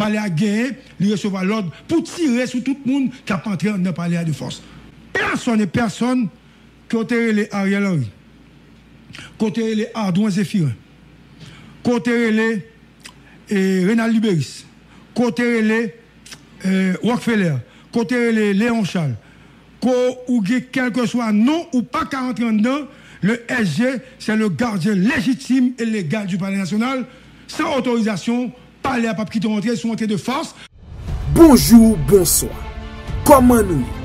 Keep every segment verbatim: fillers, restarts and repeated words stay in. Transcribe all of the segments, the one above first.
palè a genyen, li resevwa lòd pou tire sou tout moun k ap antre anndan palè a de fòs. Pèsonn e pèsonn ke w te rele Ariel Henry, ke w te rele Ardouin Zéphirin, ke w te rele, e, Renald Lubérice, ke w te rele, e, Rockefeller, ke w te rele Léon Charles, ke w gen kèlkeswa non ou pa ka antre anndan, le S G, c'est le gardien légitime et légal du Palais National. San otorizasyon, palè a p ap kite w antre, si w antre de fòs. Bonjou, bonswa. Kòman nou ye?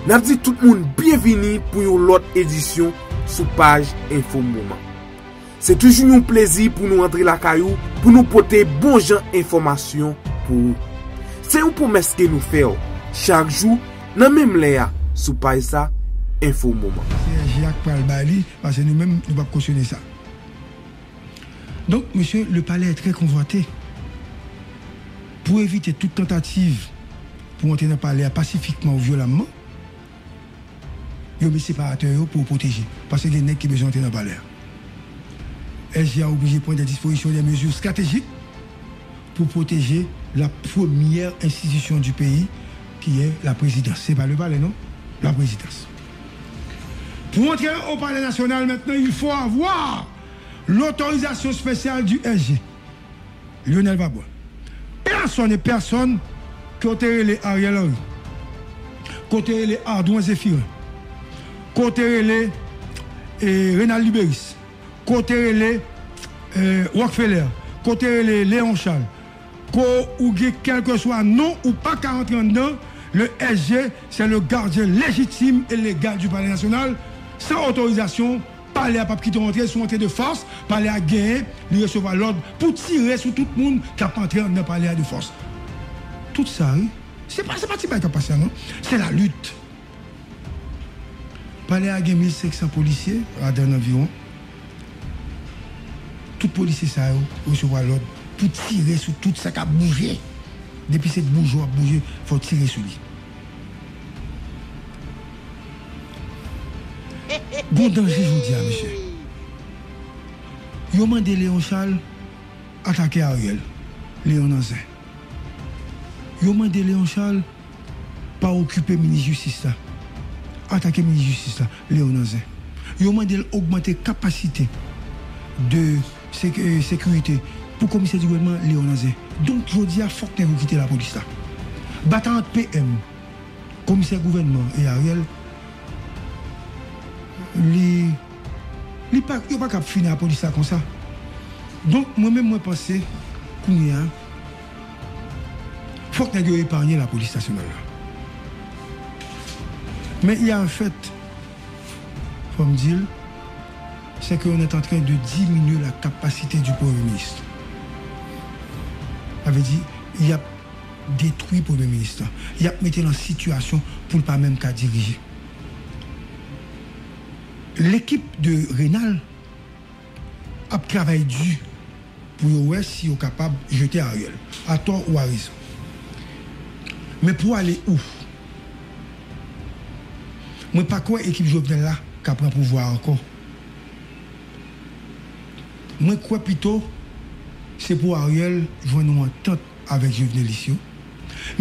N ap di tout moun byenvini pou yon lòt edisyon sou paj Enfo Moman. Se toujou yon plezi pou nou antre lakay ou, pou nou pote bon jan enfòmasyon pou ou. Se yon pwomès ke nou fè w chak jou, nan menm lè a, sou paj sa, Enfo Moman. Se S G a k pral bay li, paske nou menm, nou p ap kosyone sa. Donk, mesye, le palais est très convoité. Pou evite tout tantativ pou antre nan palè a pasifikman ou vyolamman, yo met separatè yo pou yo pwoteje. Paske gen nèg ki bezwen antre nan palè a. S G a oblije pran des dispositions, des mesures stratégiques pou pwoteje la première institution du pays, ki est la présidence. Se pa le palais, non, la présidence. Pour entrer au palais national maintenant, il faut avoir l'autorisation spéciale du S G. Lionel Pabwa. Pèsonn e pèsonn ke w te rele Ariel Henry, ke w te rele Ardouin Zéphirin, ke w te rele, e, Renald Lubérice, ke w te rele, e, Rockefeller, ke w te rele Léon Charles, ke w gen kèlkeswa non ou pa ka antre anndan, le S G, c'est le gardien légitime et légal du Palais National. San otorizasyon, palè a p ap kite w antre, si w antre de fòs, palè a genyen, li resevwa lòd pou tire sou tout moun k ap antre anndan palè a de fòs. Tout sa, wi. Se pa, se pa ti bagay k ap pase a, non. Se la lit. Palè a gen mil senk san polisye ladan l anviwon. Tout polisye sa yo resevwa lòd pou tire sou tout sa k ap bouje. Depi se bouje w ap bouje, fò w tire sou li. Gon danje jodi a, mesye. Yo mande Léon Charles atake Ariel. Léon nan zen. Yo mande Léon Charles pa okipe minis jistis la. Atake minis jistis la, Léon nan zen. Yo mande l ogmante kapasite de sek-, e, sekirite pou komisè di gouvènman, Léon nan zen. Donk, jodi a, fòk nèg yo kite lapolis la. Batay ant P M, komisè gouvènman e Ariel, li, li pa, yo pa kab fini a polis la konsa. Donk, mwen menm, mwen panse, kounye a, fòk nèg yo epanye lapolis nasyonal la. Men, il y a un fait, fò m di l, c'est que on est en train de diminuer la capacité du Premier ministre. Sa vle di, y ap detwi Premye Minis lan. Y ap mete l an sitiyasyon pou l pa menm ka dirije. Lekip de Renal ap travay di pou yo wè si yo kapab jete Ariel, atò ou arezon. Men pou ale ou? Mwen pa kwè ekip Jovenel la ka pran pouvwa a ankò. Mwen kwè pito se pou Ariel jwenn yon antant avèk Jovenelis yo.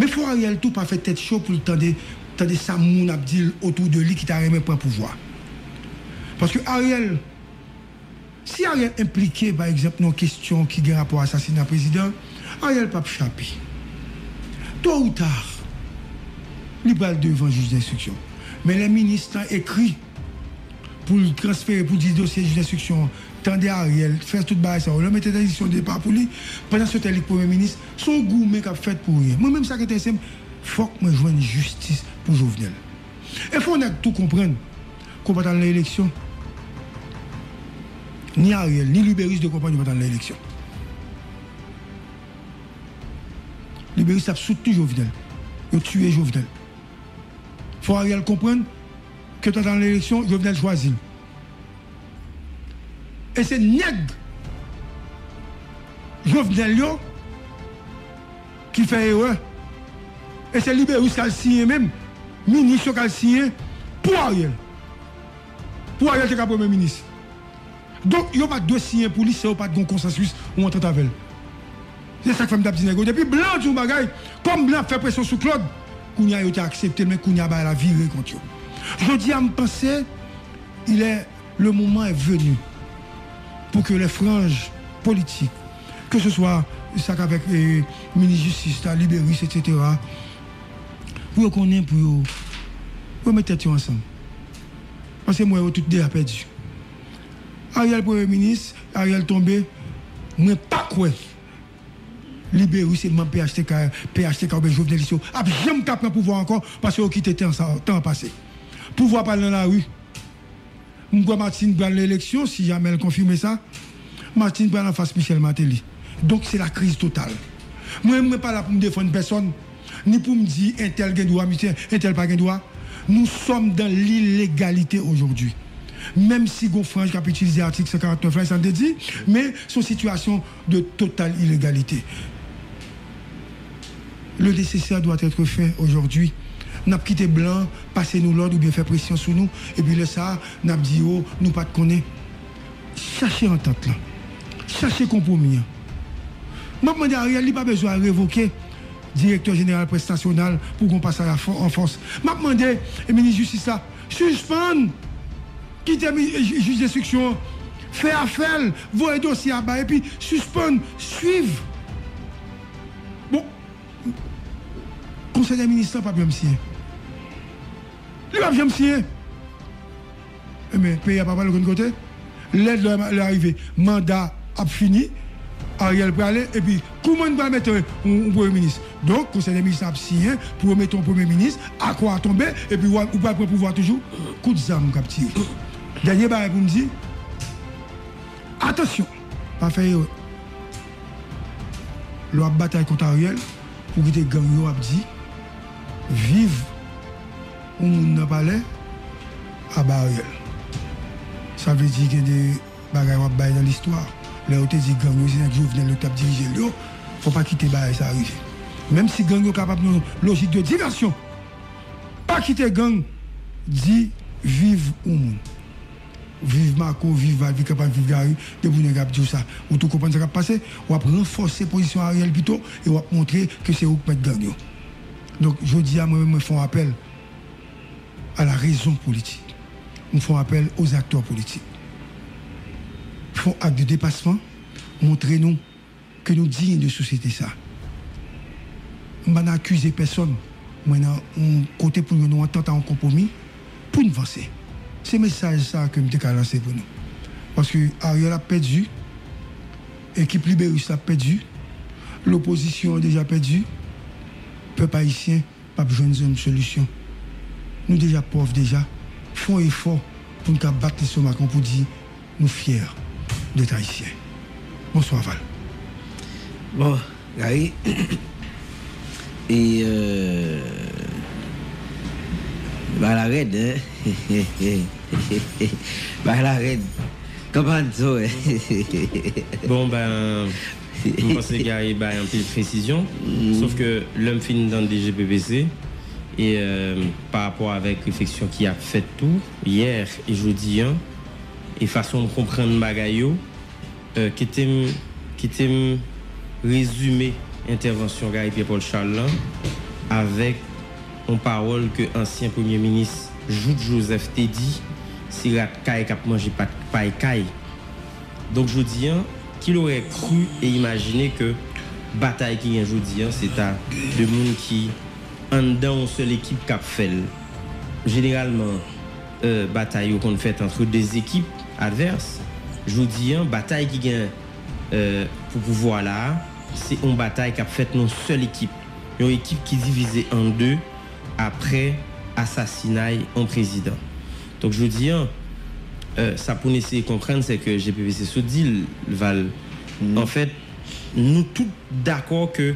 Men fò Ariel tou pa fè tèt cho pou l tande, tande sa moun ap di l otou de li ki ta renmen pran pouvwa. Paske Ariel, si Ariel enplike, pa egzanp, nan yon kesyon ki gen rapò asasina prezidan, Ariel p ap chape. To ou ta, li pral devan jij denstriksyon. Men lè minis lan ekri pou l transfere, pou di dosye jij denstriksyon an, tande Ariel, fè tout bagay sa yo, lè mete entèdiksyon depa pou li, pandan se tan li k premye minis, se yon goumen k ap fèt pou ryen. Mwen menm, sa k enterese m, fòk mwen jwenn jistis pou Jovenel. E fò nèg tou konprann ke w pa t al nan eleksyon. Ni Ariel, ni Liberis dwe konprann yo pa t al nan eleksyon. Liberis t ap soutni Jovenel. Yo tiye Jovenel. Fò Ariel konprann ke yo t al nan eleksyon, Jovenel chwazi l. E se nèg Jovenel yo ki fè erè. E se Liberis k al siyen menm. Minis yo k al siyen pou Ariel. Pou Ariel te ka premye minis. Donk, yo pa t dwe siyen pou li san yo pa t gen yon konsansis, yon antant avè l. Se sa k fè m t ap di nèg yo, depi blan di yon bagay, kòm blan ap fè presyon sou Claude, kounye a yo te aksepte l, men kounye a bagay la vire kont yo. Jodi a, m panse, il est, le moment est venu pour que les franges politiques, que ce soit sa k avèk, eh, minis jistis la, Libérus, et cetera, pou yo konnen, pou yo, pou yo met tèt yo ansanm. Paske m wè yo tout deja pèdi. Ariel premye minis, Ariel tonbe, mwen pa kwè Libérus e manm P H T K, P H T K oubyen Jovenelis yo ap janm ka pran pouvwa ankò, paske yo kite tan sa, tan an pase. Pouvwa pral nan lari. M kwè Martine pral nan eleksyon, si jamè l konfime sa. Martine pral anfas Michel Martelly. Donk, se la kriz total. Mwen, mwen pa la pou m defann pèsòn, ni pou m di entèl gen dwa, misye, entèl pa gen dwa. Nous sommes dans l'illégalité aujourd'hui. Menm si gon franj k ap itilize atik san karant nèf la, sa n te di, men se yon sitiyasyon de total ilegalite. Le nécessaire doit être fait aujourd'hui. N ap kite blan pase nou lòd oubyen fè presyon sou nou, epi lè sa a, n ap di, "O, nou pa t konnen." Chache antant lan. Chache konpwomi an. M ap mande Ariel, li pa bezwen al revoke direktè jeneral Près Nasyonal pou gon pasaj an fò-, an fòs. M ap mande minis jistis la, sispann kite mi-, jij, jij enstriksyon an fè afè l, voye dosye a bay, epi sispann swiv. Bon, konsèy dè minis la p ap janm siyen. Li p ap janm siyen. Ebyen, peyi a pa pral okenn kote. Lè, lè, lè a rive, manda ap fini, Ariel prale, epi kouman n pral mete yon, yon premye minis? Donk, konsèy dè minis la ap siyen pou yo mete yon premye minis, akò a tonbe, epi w a, ou pral pran pouvwa toujou. Kout zam k ap tire. Dènye bagay pou m di, atansyon, pa fè erè. Lè w ap batay kont Ariel, pou kite gang yo ap di, "Viv yon moun nan palè, aba Ariel." Sa vle di gen de bagay w ap bay nan listwa. Lè yo te di gang yo se nèg Jovenel yo t ap dirije l yo, fò pa kite bagay sa rive. Menm si gang yo kapab nan yon lojik de divèsyon, pa kite gang di, "Viv yon moun." Viv Marco, viv Val, viv Kanpay, viv Gary, depi nèg ap di w sa, ou tou konprann sa k ap pase, w ap ranfòse pozisyon Ariel pito, e w ap montre ke se ou k mèt gang yo. Donk, jodi a, mwen menm, mwen fè yon apèl à la raison politique. Mwen fè yon apèl aux acteurs politiques. Fè yon ak de depasman, montre nou ke nou diy de sosyete sa. M pa nan akize pèsòn. Mwen nan yon kote pou nou antant a yon konpwomi pou n vanse. Se mesaj sa ke m te ka lanse pou nou. Paske Ariel ap pèdi, ekip Liberis la ap pèdi, lopozisyon an deja pèdi, pèp ayisyen p ap jwenn yon solisyon. Nou deja pòv deja. Fè yon efò pou n ka bat lestomak nou pou di nou fyè d'être ayisyen. Bonswa, Val. Bon, Gary, e euh, bagay la rèd, hein? Bagay la rèd. Kòman di w? Bon, ben, m panse Gary bay anpil presizyon. Sof ke lè m fin tande G P P C, e euh, pa rapò avèk refleksyon ki ap fèt tou, yè e jodi an, e fason m konprann bagay yo, euh, kite m, kite m rezime entèvansyon Gary Pierre Paul Charles lan avèk yon pawòl ke ansyen premye minis Jouthe Joseph te di, se rat kay k ap manje pat pay kay. Donk, jodi an, qui l'aurait cru e imajine ke batay ki gen jodi an, se ta de moun ki anndan yon sèl ekip k ap fè l. Jeneralman, euh, batay yo konn fèt antre de ekip advès. Jodi an, batay ki gen euh, pou pouvwa la a, se yon batay k ap fèt nan yon sèl ekip. Yon ekip ki divize an de apre asasinay yon prezidan. Donk, jodi an, euh, sa pou n eseye konprann, se ke G P P C sot di l, Val, anfèt, nou tout dakò ke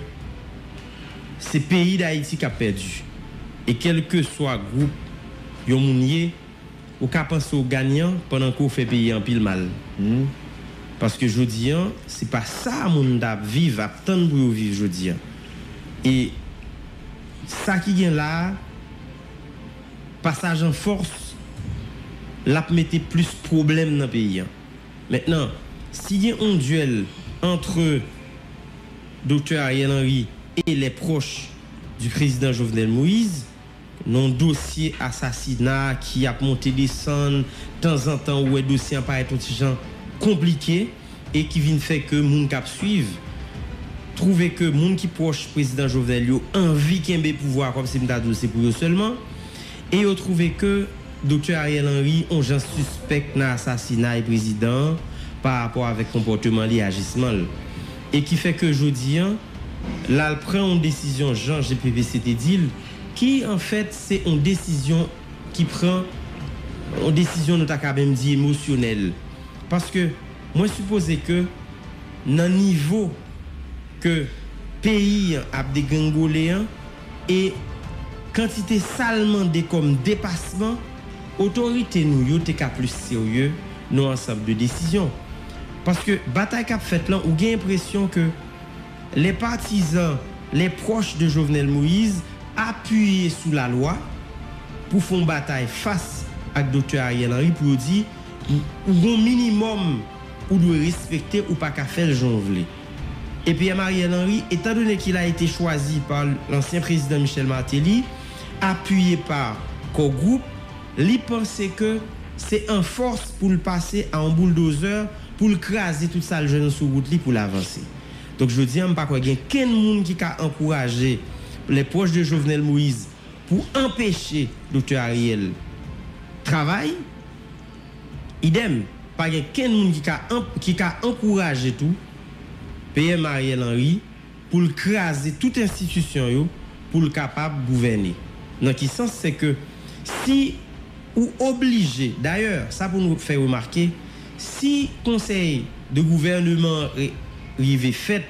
se peyi Dayiti k ap pèdi. E kèlkeswa gwoup yon moun ye, ou ka panse w ganyan pandan ke w fè peyi a anpil mal. Paske jodi an, se pa sa moun t ap viv, ap tann pou yo viv jodi an. E sa ki gen la a, pasaj an fòs, l ap mete plis pwoblèm nan peyi an. Mentnan, si gen yon dyèl antre Doktè Ariel Henry et les proches du président Jovenel Moïse, nan dosye asasina ki ap monte desann, tanzantan ou wè dosye an parèt yon ti jan konplike e ki vin fè ke moun k ap swiv twouve ke moun ki pwòch prezidan Jovenel yo anvi kenbe pouvwa a kòmsi m ta di w se pou yo sèlman, e yo twouve ke Doktè Ariel Henry on jan sispèk nan asasinay prezidan an pa rapò avèk konpòteman li, ajisman l. E ki fè ke jodi an, l al pran yon desizyon jan G P P C te di l, ki anfèt se yon desizyon ki pran, yon desizyon nou ta ka menm di emosyonèl. Paske mwen sipoze ke nan nivo ke peyi an ap degrengole an, e kantite sa l mande kòm depasman, otorite nou yo te ka plis serye nan ansanm de desizyon. Paske batay k ap fèt lan, ou gen enpresyon ke les partisans, les proches de Jovenel Moïse apiye sou lalwa pou fè yon batay fas ak Doktè Ariel Henry pou yo di, ou gon minimòm ou dwe respekte, ou pa ka fè l jan w vle. E P M Ariel Henry, étant donné qu'il a été choisi par l'ancien président Michel Martelly, appuyé par Core Group, li panse ke se an fòs pou l pase a yon bouldozè pou l kraze tout sa l jwenn sou wout li pou l avanse. Donk, jodi an, m pa kwè gen kenn moun ki ka ankouraje les proches de Jovenel Moïse pou anpeche Doktè Ariel travay. Idèm, pa gen kenn moun ki ka anp-, ki ka ankouraje tou P M Ariel Henry pou l kraze tout enstitisyon yo pou l kapab gouvène. Nan ki sans? Se ke si ou oblije, dayè, sa pou nou fè remake, si konsèy de gouvèneman an ri-, rive fèt,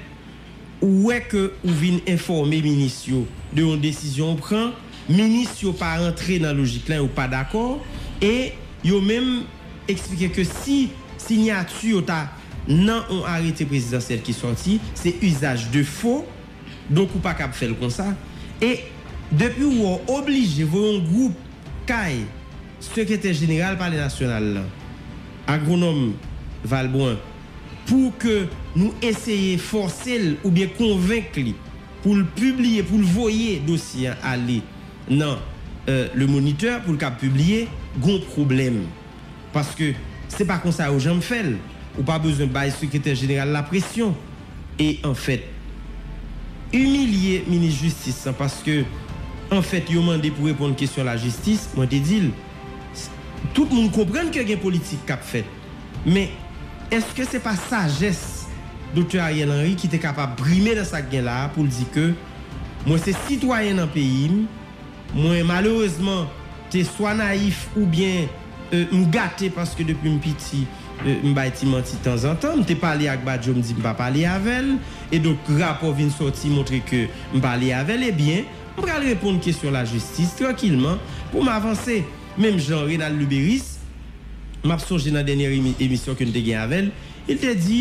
ou wè ke ou vin enfòme minis yo de yon desizyon ou pran, minis yo pa rantre nan lojik la, yo pa dakò, e yo menm eksplike ke si siyati yo ta nan yon arete prezidansyèl ki sòti, se usage de faux, donk ou pa kab fè l konsa. E depi ou wè w oblije voye yon gwoup kay sekretè jeneral Palè Nasyonal lan, Agwonòm Valbrun, pou ke nou eseye fòse l oubyen konvenk li pou l pibliye, pou l voye dosye a ale nan, euh, Le Moniteur pou l kab pibliye, gon pwoblèm. Paske se pa konsa yo janm fè l. Ou pa bezwen bay sekretè jeneral la presyon. E anfèt, imilye minis jistis lan paske, anfèt, yo mande pou reponn kesyon lajistis, mwen te di l, tout moun konprann ke gen politik k ap fèt. Men, èske se pa sajès Doktè Ariel Henry ki te kapab prime nan sa k gen la a pou l di ke mwen se sitwayen nan peyi m, mwen, malerezman, te swa nayif oubyen, euh, m gate paske depi m piti, euh, m bay ti manti tanzantan. M te pale ak Badio, m di m pa pale avè l. E donk, rapò vin sòti montre ke m pale avè l. Ebyen, m pral reponn kesyon lajistis trankilman pou m avanse. Menm jan Renald Luberice, m ap sonje nan dènyè emi-, emisyon ke n te gen avè l, il te di,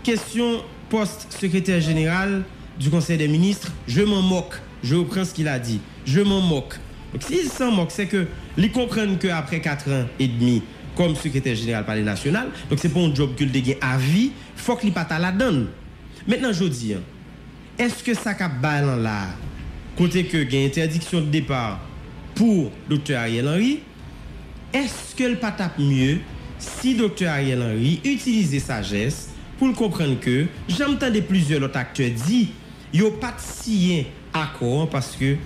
kesyon pòs sekretè jeneral du Conseil des ministres, je m'en moque. Je reprends ce qu'il a dit. Je m'en moque. Donk, si il s'en moque, se ke li konprann ke apre kat an edmi kòm sekretè jeneral Palè Nasyonal, donk se pa yon djòb ke l te gen avi, fòk li pa ta ladan l. Mentnan, jodi an, èske sa k ap bay lan la a, kote ke gen entèdiksyon de depa pou Doktè Ariel Henry, èske l pa t ap mye si Doktè Ariel Henry itilize sajès pou l konprann ke, jan m tande plizyè lòt aktè di, yo pa t siyen akò an paske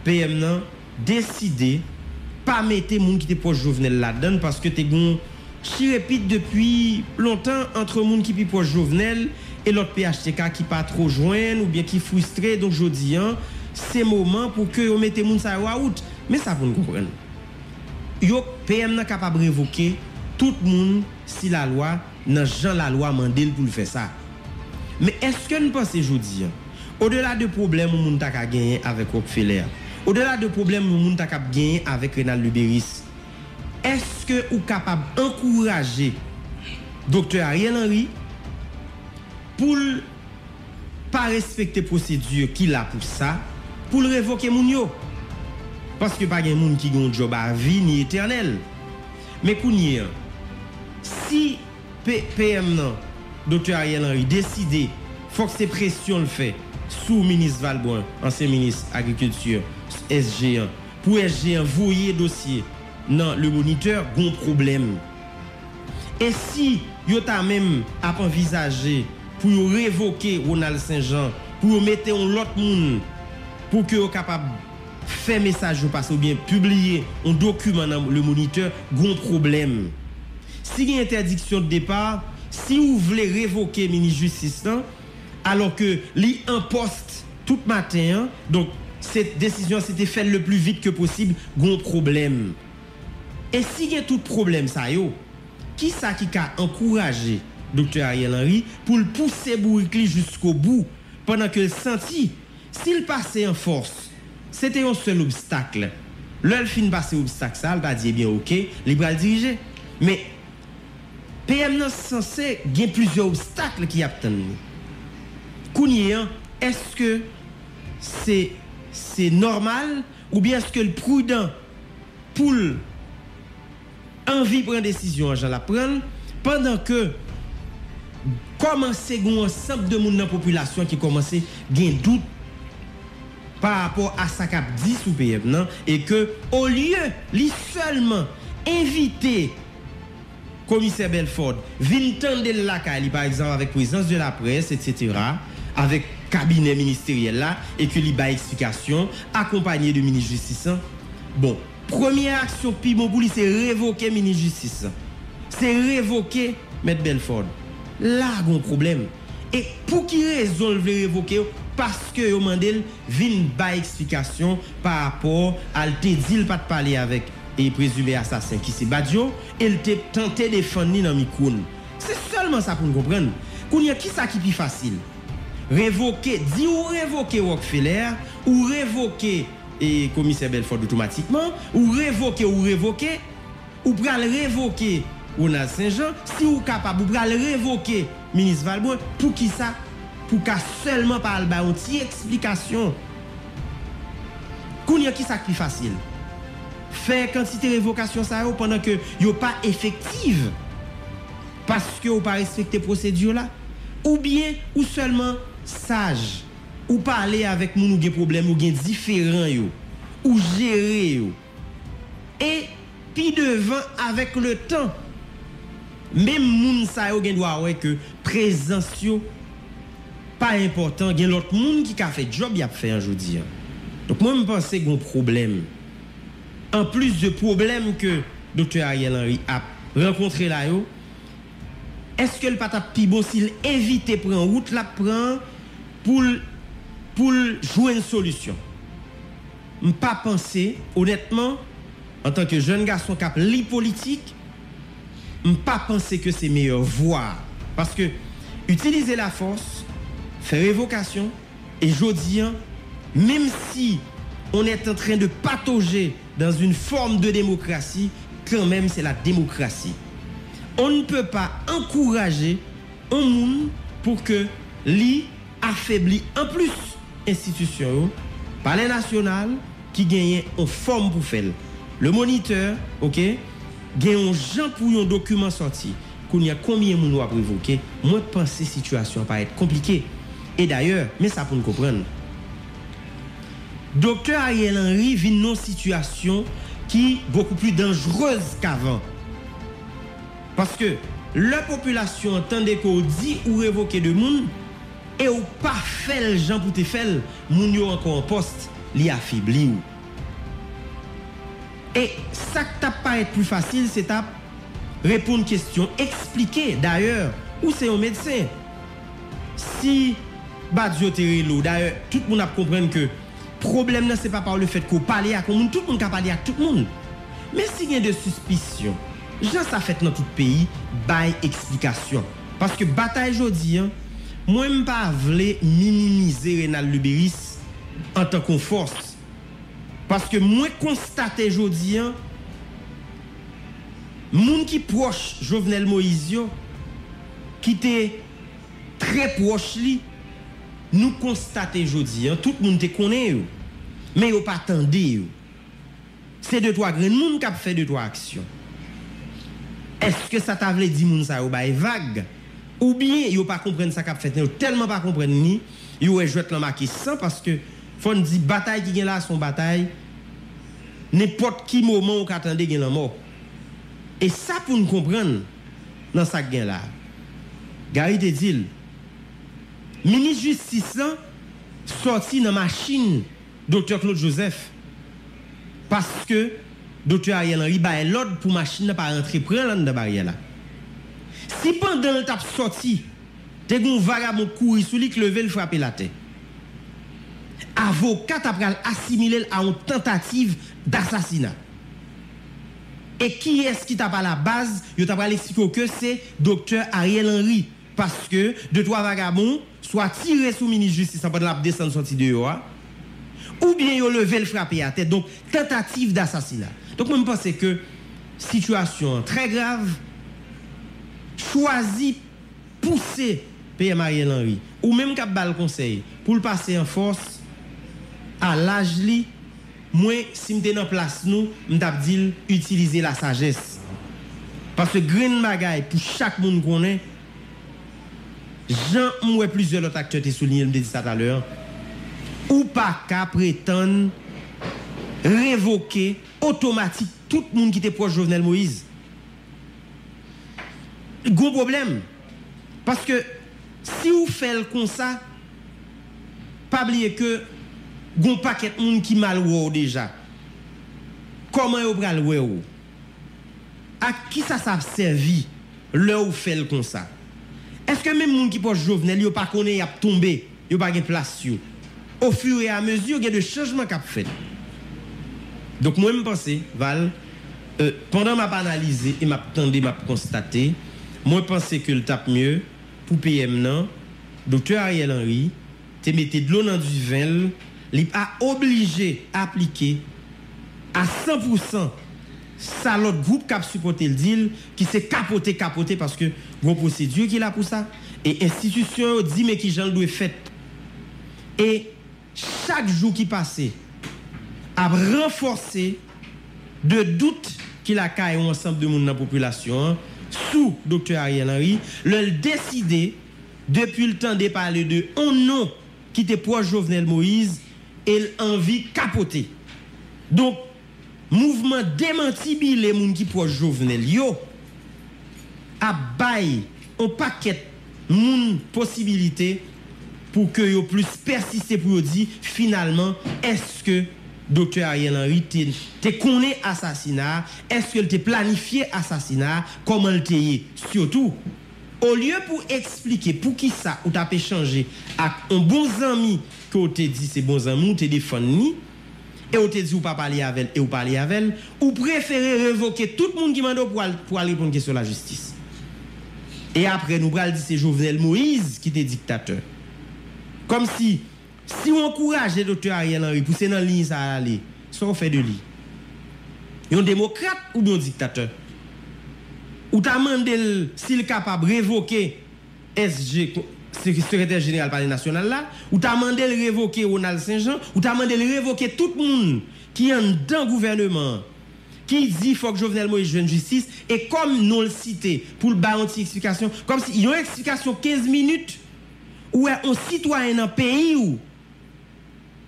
P M nan deside pa mete moun ki te pwòch Jovenel ladan l paske te gen yon chirepit depi lontan ant moun ki pi pwòch Jovenel e lòt P H T K ki pa two jwenn oubyen ki fristre. Donk, jodi an, se moman pou ke yo mete moun sa yo a wout. Men sa pou n konprann. Yo, P M nan kapab revoke tout moun si lalwa, nan jan lalwa mande l pou l fè sa. Men èske n panse jodi an, odela de pwoblèm yon moun ta ka genyen avèk Rockefeller, odela de pwoblèm yon moun ta kab genyen avèk Renald Luberice, èske ou kapab ankouraje Doktè Ariel Henry pou l pa respekte pwosedi ki la pou sa, pou l revoke moun yo? Paske pa gen moun ki gen yon djòb avi ni etènèl. Men kounye an, si P-, P M nan, Doktè Ariel Henry, deside Fòk se presyon l fè sou minis Valbrun, ansyen minis agrikilti, S G an, pou S G an voye dosye nan Le Moniteur, gon pwoblèm. E si yo ta menm ap anvizaje pou yo revoke Ronald Saint-Jean, pou yo mete yon lòt moun, pou ke yo kapab fè mesaj yo pase oubyen pibliye yon dokiman nan Le Moniteur, gon pwoblèm. Si gen entèdiksyon de depa, si ou vle revoke minis jistis lan, alò ke li an pòs tout maten an, donk se desizyon an se te fè l le pli vit ke posib, gon pwoblèm. E si gen tout pwoblèm sa yo, kisa ki ka ankouraje Doktè Ariel Henry pou l pouse bourik li jiskobou, pandan ke l santi, si l pase an fòs, se te yon sèl obstak. Lè l fin pase obstak sa, l ta di, ebyen, oke, li pral dirije. Men, P M nan sanse gen plizyè obstak ki ap tann li. Kounye an, èske se, se nòmal oubyen èske l pridan pou l anvi pran desizyon an jan l ap pran l, pandan ke kòmanse gen yon ansanm de moun nan popilasyon ki kòmanse gen dout pa rapò a sa k ap di sou P M nan, e ke olye li sèlman envite Komisè Belford vin tande l lakay li, pa egzanp, avèk prezans de laprès, etsetera, avèk kabinè ministeryèl la, e ke li bay eksplikasyon, akonpanye de minis jistis lan. Bon, premye aksyon pi bon pou li, se revoke minis jistis lan. Se revoke Mèt Belford. La gon pwoblèm. E pou ki rezon l vle revoke yo? Paske yo mande l vin bay eksplikasyon pa rapò a l te di l pa t pale avèk e prezime asasen ki se Badio, e l te tante defann li nan mikwo n. Se sèlman sa pou n konprann. Kounye a, kisa ki pi fasil? Revoke, di ou revoke Rockefeller, ou revoke e Komisè Belford otomatikman, ou revoke, ou revoke, ou pral revoke Ronald Saint-Jean, si ou kapab, ou pral revoke minis Valbrun, poukisa? Pou ka sèlman pa al bay yon ti eksplikasyon. Kounye a, kisa k pi fasil? Fè kantite revokasyon sa yo pandan ke yo pa efektiv paske ou pa respekte pwosedi la? Oubyen ou sèlman saj, ou pale avèk moun ou gen pwoblèm, ou gen diferan yo, ou jere yo? E pi devan, avèk letan, menm moun sa yo gen dwa wè ke prezans yo pa enpòtan, gen lòt moun ki ka fè djòb y ap fè an jodi a. Donk, mwen, m panse gen yon pwoblèm. Anplis de pwoblèm ke Doktè Ariel Henry ap rankontre la yo, èske l pa t ap pi bon si l evite pran wout l ap pran an pou l, pou l jwenn solisyon? M pa panse, onètman, antanke jèn gason k ap li politik, m pa panse ke se meyè vwa a. Paske itilize lafòs, fè revokasyon, e jodi an, menm si on est en train de patauger dans une forme de démocratie, quand même, c'est la démocratie. On ne peut pas encourager on moun pou ke li afebli anplis enstitisyon yo, Palè Nasyonal ki genyen on fòm pou fè l. Le Moniteur, oke, gen yon jan pou yon dokiman sòti. Kounye a, konbyen moun w ap revoke? Mwen panse sitiyasyon an parèt konplike. E dayè, men sa pou n konprann. Doktè Ariel Henry vin nan yon sitiyasyon ki bokou pli danjrez k'avan. Paske lè popilasyon an tande ke w di ou revoke de moun, e w pa fè l jan pou te fè l, moun yo ankò an pòs, li afebli w. E sa k t ap parèt pli fasil, se t ap reponn kesyon, eksplike. Dayè, ou se yon medsen. Si Badio te rele w, dayè, tout moun ap konprann ke pwoblèm nan, se pa pa lefètke w pale ak yon moun, tout moun ka pale ak tout moun. Men si gen de sispisyon, jan sa fèt nan tout peyi, bay eksplikasyon. Paske batay jodi an, mwen, m pa vle minimize Renald Lubérice antanke yon fòs. Paske mwen konstate jodi an, moun ki pwòch Jovenel Moïse yo, ki te trè pwòch li, nou konstate jodi an, tout moun te konnen yo, men yo pa tande yo. Se de twa grenn moun k ap fè de twa aksyon. Èske sa ta vle di moun sa yo bay vag? Oubyen yo pa konprann sa k ap fèt nan, yo tèlman pa konprann li, yo wè jwèt lan make san, paske fò n di batay ki gen la se yon batay, nenpòt ki moman ou ka tande gen lanmò. E sa pou n konprann nan sa k gen la. Gary te di l, minis jistis lan sòti nan machin Doktè Claude Joseph, paske Doktè Ariel Henry bay lòd pou machin nan pa rantre pran l anndan baryè la. Si pandan l t ap sòti, te gen yon vagabon k kouri sou li, k leve l, frape l atè, avoka ta pral asimile l a yon tantativ dasasina. E kiyès ki t ap alabaz, yo ta pral eksplike w ke se Doktè Ariel Henry, paske de twa vagabon swa tire sou minis jistis lan pandan l ap desann sòti deyò a, oubyen yo leve l frape atè. Donk, tantativ dasasina. Donk, mwen, m panse ke sitiyasyon an trè grav. Chwazi pouse P M Ariel Henry, ou menm k ap ba l konsèy, pou l pase an fòs, a laj li, mwen, si m te nan plas nou, m t ap di l itilize lasajès. Paske grenn bagay pou chak moun konnen, jan m wè plizyè lòt aktè te souliye l, m te di sa talè an, ou pa ka pretann revoke otomatik tout moun ki te pwòch Jovenel Moïse. Gon pwoblèm. Paske si w fè l konsa, pa bliye ke gon pakèt moun ki mal wè w deja. Kòman yo pral wè w? Ak kisa sa ap sèvi lè w fè l konsa? Èske menm moun ki pwòch Jovenel yo pa konnen y ap tonbe? Yo pa gen plas yo. Ofireamezi, gen de chanjman k ap fèt. Donk, mwen, m panse, Val, euh, pandan m ap analize e m ap tande, m ap konstate, mwen panse ke l t ap mye pou P M nan, Doktè Ariel Henry, te mete dlo nan diven l, li pa oblije aplike a san pou san sa lòt gwoup k ap sipòte l di l, ki se kapote, kapote, paske gon pwosedi ki la pou sa. E enstitisyon yo di men kijan l dwe fèt. E chak jou ki pase ap ranfòse de dout ki lakay yon ansanm de moun nan popilasyon an sou Doktè Ariel Henry, lè l deside, depi l tande pale de on non ki te pwòch Jovenel Moïse, e l anvi kapote. Donk, mouvman demantibile moun ki pwòch Jovenel yo ap bay on pakèt moun posibilite pou ke yo plis pèsiste pou yo di, finalman, èske Doktè Ariel Henry te, te konnen asasina a? Èske l te planifye asasina a? Kòman l te ye? Sitou, olye pou eksplike poukisa ou t ap echanje ak on bon zanmi ke w te di se bon zanmi w, te defann li, e w te di w pa pale avè l e w pale avè l, ou prefere revoke tout moun ki mande w pou al, pou al reponn kesyon lajistis. E apre, nou pral di se Jovenel Moïse ki te diktatè. Kòmsi, si w ankouraje Doktè Ariel Henry pou se nan liy sa a l ale, sa w fè de li? Yon demokrat oubyen yon diktatè? Ou ta mande l si l kapab revoke S G, ko-, se-, sekretè jeneral Palè Nasyonal la, ou ta mande l revoke Ronald Saint-Jean, ou ta mande l revoke tout moun ki anndan gouvèneman an, ki di fòk Jovenel Moïse jwenn jistis, e kòm non l site, pou l bay yon ti eksplikasyon, kòmsi yon eksplikasyon kenz minit, ou wè yon sitwayen nan peyi w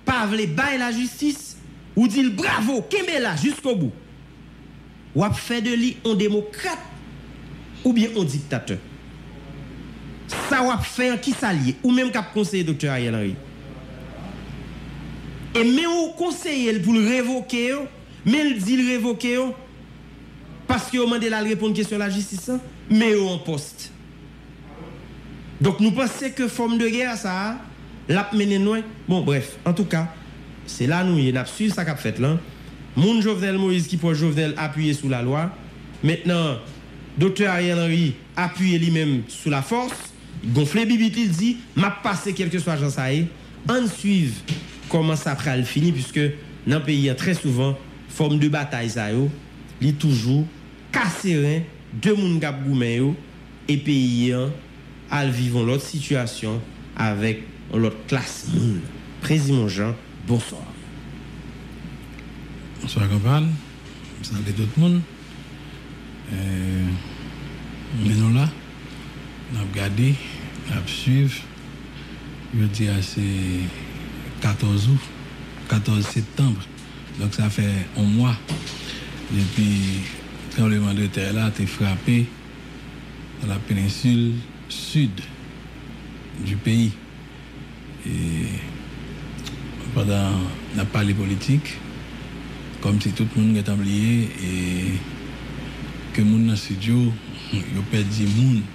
pa vle bay lajistis, ou di l bravo, kenbe la jiskobou. W ap fè de li on demokrat oubyen on diktatè? Sa w ap fè an, kisa l ye? Ou menm k ap konseye Doktè Ariel Henry. E men w konseye l pou l revoke yo, men l di l revoke yo, paske yo mande l al reponn kesyon lajistis lan, men yo an pòs. Donk, nou panse ke fòm de gè sa a, l ap mennen n lwen. Bon, brèf, antouka, se la nou ye, n ap swiv sa k ap fèt lan. Moun Jovenel Moïse ki pwòch Jovenel apiye sou lalwa. Mentnan, Doktè Ariel Henry apiye li menm sou lafòs. Gonfle bibit li, l di, m ap pase kèlkeswa jan sa ye. Ann swiv kòman sa pral fini, piske nan peyi an, trè souvan, fòm de batay sa yo, li toujou kase ren de moun k ap goumen yo, e peyi an al viv yon lòt sitiyasyon avèk yon lòt klas moun. Prezi Monjan, bonswa. Bonswa, Kanpal. M salye tout moun. Eh, men nou la. N ap gade, n ap swiv. Jodi a se katòz out, katòz septanm. Donk sa fè yon mwa depi tranbleman de tè la te frape nan la penensil sid di peyi. E pandan n ap pale politik, kòmsi tout moun gentan bliye e ke moun nan sid yo, yo pèdi moun.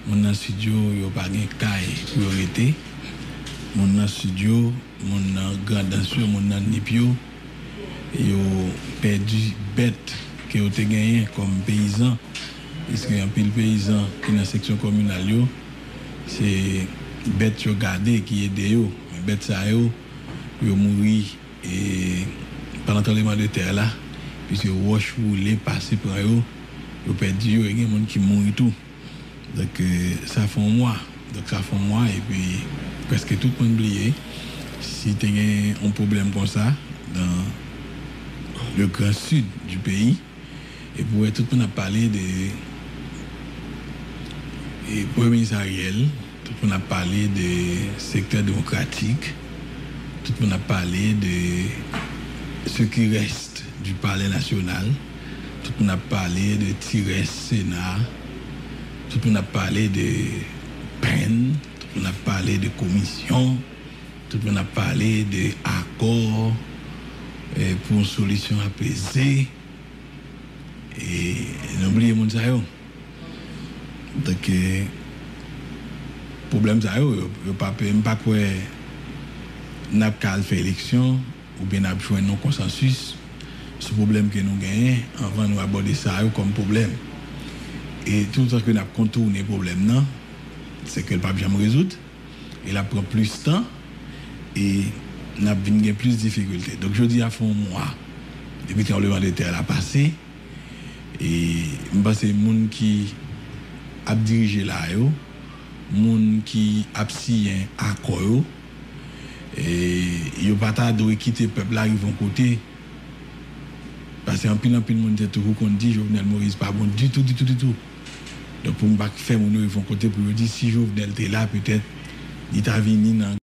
Moun nan sid yo, yo pa gen kay pou yo rete. Moun nan sid yo, moun nan Grandans yo, moun nan Nip yo, yo pèdi bèt ke yo te genyen kòm peyizan. Piske anpil peyizan ki nan seksyon kominal yo, se bèt yo gade ki ede yo. Men bèt sa yo, yo mouri e pandan tranbleman de tè la, piske wòch woule pase pran yo, yo pèdi yo, e gen moun ki mouri tou. Donk, e, sa fè yon mwa. Donk, sa fè yon mwa, epi prèske tout moun bliye si te gen yon pwoblèm konsa nan le gran sid di peyi. Epi w wè tout moun ap pale de e, Premye Minis Ariel, tout moun ap pale de sektè demokratik, tout moun ap pale de ce qui reste du palais national, tout moun ap pale de ti rès Sena, tout moun ap pale de pen, tout moun ap pale de komisyon, tout moun ap pale de akò e, pou yon solisyon apeze. E nou bliye moun sa yo. Donk, e, pwoblèm sa yo, yo, yo pa pe, m pa kwè n ap ka al fè eleksyon oubyen n ap jwenn yon konsansis sou pwoblèm ke nou genyen anvan nou abòde sa yo kòm pwoblèm. E toutan ke n ap kontounen pwoblèm nan, se ke l p ap janm rezoud. E l ap pran plis tan e n ap vin gen plis difikilte. Donk, jodi a fè yon mwa depi tranbleman de tè la pase. E m panse moun ki ap dirije la yo, moun ki ap siyen akò yo, e yo pa ta dwe kite pèp la rive yon kote. Paske anpil, anpil moun te toujou konn di Jovenel Moïse pa bon ditou, ditou, ditou. Donk, pou m pa fè moun yo rive yon kote pou yo di si Jovenel te la, petèt li ta vini nan